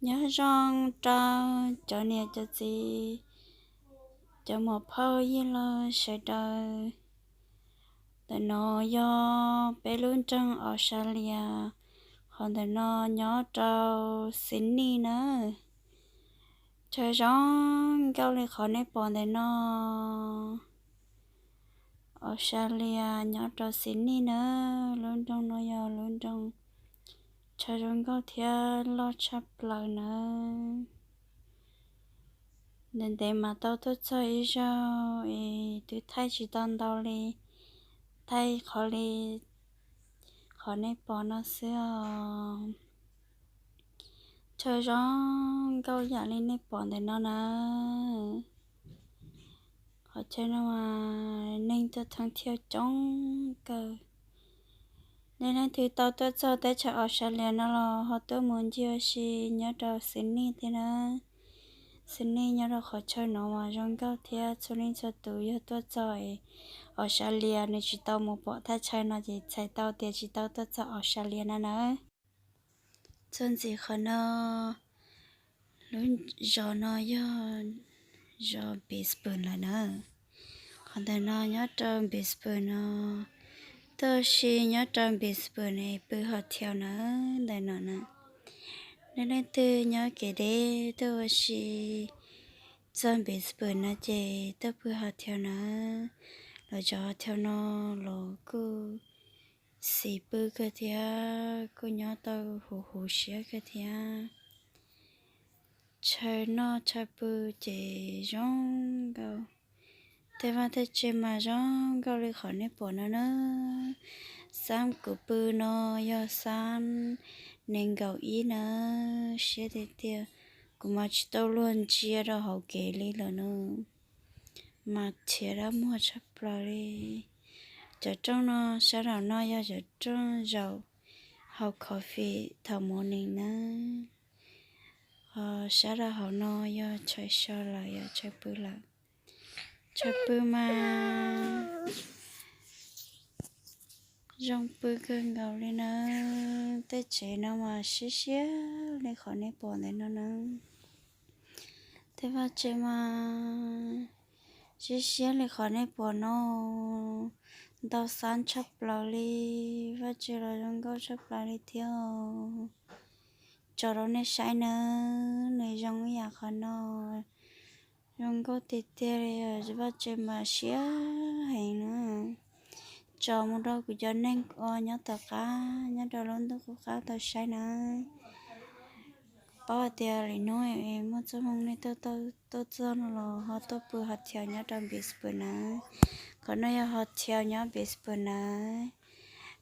Nyob zoo rau cov niam cov txiv, cov muam phauj yij laug sawv daws. Ntawm no yog peb lub nroog Australia, qhov ntawm no nyob rau Sydney nawb. Chaw zoo nkauj li qhov nej pom ntawm no. Australia nyob rau Sydney nawb, lub nroog no yog lub nroog chaw zoo nkauj thiab loj tshaj plaws nawb. Ntev ntev mas tau tuaj txog ib zaug es twb thaij tsis tau ntau li, thaij qhov li qhov nej pom no xwb os. Chaw zoo nkauj yam li nej pom ntawm no na. Qhov chaw no mas neeg tuaj thoob thiab coob kawg. Nej leej twg tau tuaj txog teb chaws Australia no los ho tuaj mus ncig ua si nyob rau Sydney thiab na. Sydney nyob rau qhov chaw no mas zoo nkauj thiab txhua leej txhua tus yog tuaj txog es Australia nws tsis tau mus pom thaj chaw no ces txhais tau tias tsis tau tuaj txog Australia na nawb. Txog ntxiv qhov no, lub zos no yog zos Brisbane lawm na. Qhov ntawm no nyob rau Brisbane no, tuaj ua si nyob rau Brisbane es pw hotel na, ntawm no na. Nej leej twg nyob kev deb tuaj ua si txog Brisbane no ces tuaj pw hotel na. Lawv cov hotel no los kuj xis pw kawg thiab kuj nyob tau huv huv siab kawg thiab. Chaw noj chaw pw ces zoo nkauj. Tej vaj tej tsev mas zoo nkauj li qhov nej pom no na. Xab kuv pw no yog xab nees nkaum ib na, siab tiag tiag. Kuv mas tsis tau luag ntsia rau hauv kev li lawm no, mas thiab dab muag tshaj plaws li. Cov rooj no, sab laug no yog cov rooj zaum haus coffee thaum morning na. Ho sab laug hauv no yog chaw so lawm, yog chaw pw lawm. Chaw pw mas zoo pw kawg nkaus li na. Tej tsev no mas siab siab li qhov nej pom ntawm no na. Tej vaj tsev mas siab siab li qhov nej pom no, ntau xab tshaj plaws li. Vaj tsev los zoo nkauj tshaj plaws li thiab. Tso rau nej saib nawb, nws zoo ib yam qhov no, zoo nkauj tiag tiag li. Vaj tsev mas siab heev na. Tso mus rau kuv cov neeg uas nyob tom qab, nyob rau lub ntuj qub qab tau saib nawb. Paub hais tias lwm hnub muaj txoj hmoo nej tuaj txog no los ho tuaj pw hotel nyob rau Brisbane nawb. Qhov no yog hotel nyob Brisbane nawb.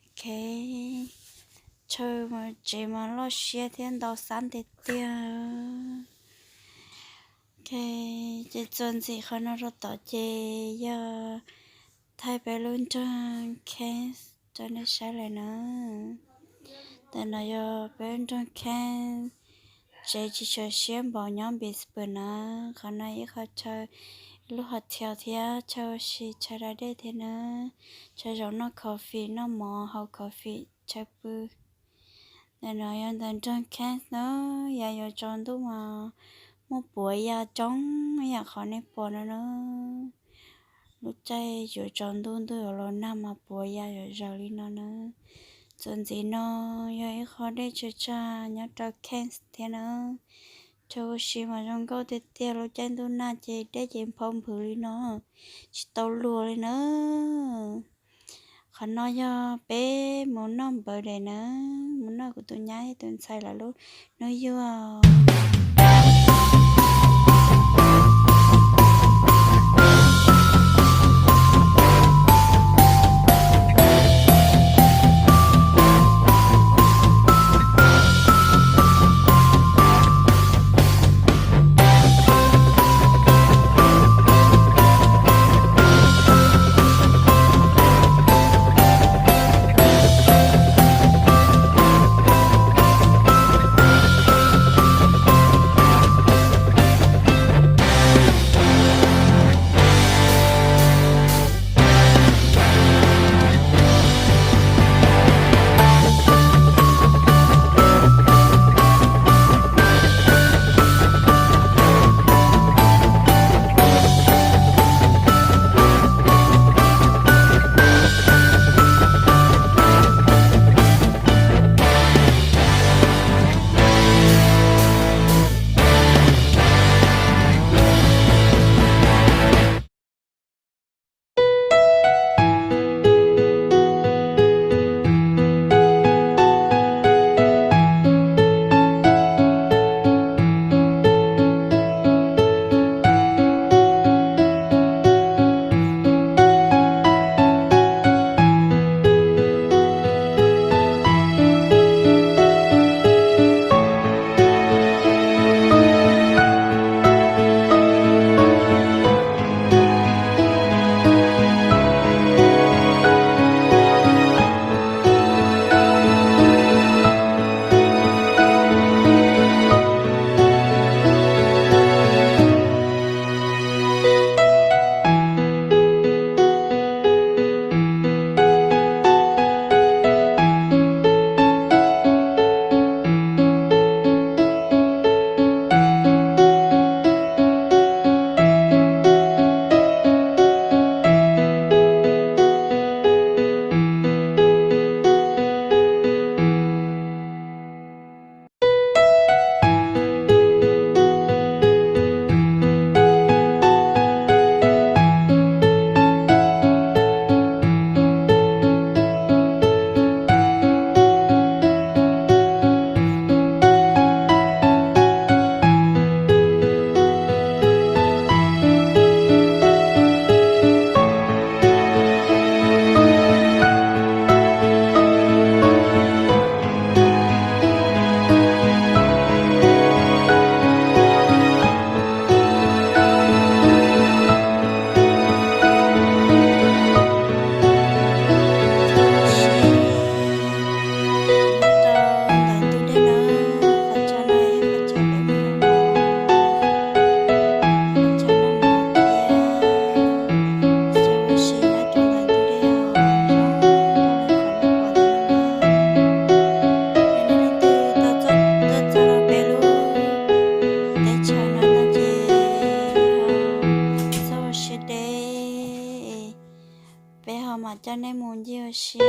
Ok, chaw tsev mas loj siab thiab ntau xab tiag tiag. Ok, ces txuas ntxiv qhov no rau tom ces yog thaij peb lub nroog Cairns rau nej saib lawm na. Ntawm no yog peb lub nroog Cairns, tsev tsis tshua siab npaum nyob Brisbane na. Qhov no ib qho chaw, lub hotel thiab chaw ua si chaw da dej thiab na. Chaw zaum noj coffee, noj mov, haus coffee, chaw pw. Ntawm no yog ntawm nroog Cairns na, yav yuav tsaus ntuj mas muaj puav ya coob yam qhov nej pom no na. Lub caij yuav tsaus ntuj ntuj yuav los nag mas puav ya zom zaws li no na. Txuas ntxiv no yog ib qho dej tsag tsag nyob rau Cairns thiab na. Chaw ua si mas zoo nkauj tiag tiag, lub caij ntuj nag ces dej ces nphau nphwv li no, tsis tau luag li na. Qhov no yog peb mus noj npawv daim na, mus noj kuv tus nyab tus ntxhais lawv lub hnub yuag. nej mus ncig ua si.